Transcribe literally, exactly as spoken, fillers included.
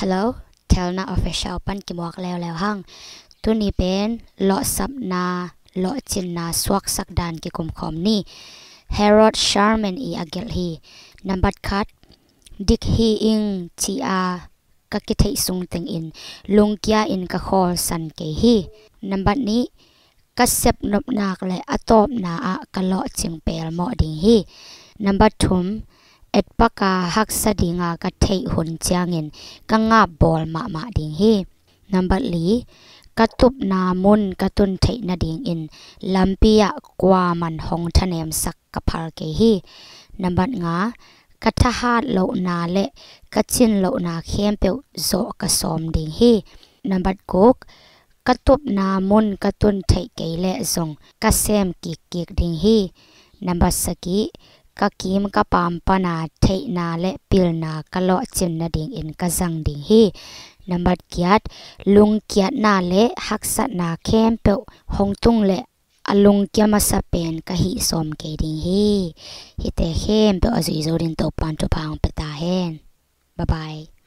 Hello, Thelna Official pan kimuak leuleu hang. Tuni pen lawhsapna, lawhcinna suaksak dan kikumkhawm ni. Harold Sherman i a gelh hi. Nambat khat, dik hi ing ci-a ka kitheih sung tengin lungkia in ka khawlsan kei hi. Nambat nih, ka sepnop nak le a tawpna ah ka lawhcing pelmawh ding hi. Nambat thum, etpaka haksa dinga ka theih hun ciangin ka ngapbawl mahmah ding hi. Nambat li, ka tupna mun ka tun theih nadingin lampi ah kuaman hong thanemsak ka phal kei hi. Nambat nga, ka thahat lohna le ka cin lohna khempeuh zawh ka sawm ding hi. Nambat guk, ka tupna mun ka tun theih kei leh zong ka sem kikkik ding hi. Nambat sagih, ka kim ka paam pana theihna le pilna ka lawhcin nadingin ka zang ding hi. Nambat giat, lungkiatna le haksatna khempeuh hong tung leh a lungkia masa pen ka hih sawm kei ding hi. Hihte khempeuh a zui zo dingin Topan thupha hong pia ta hen. Bye bye.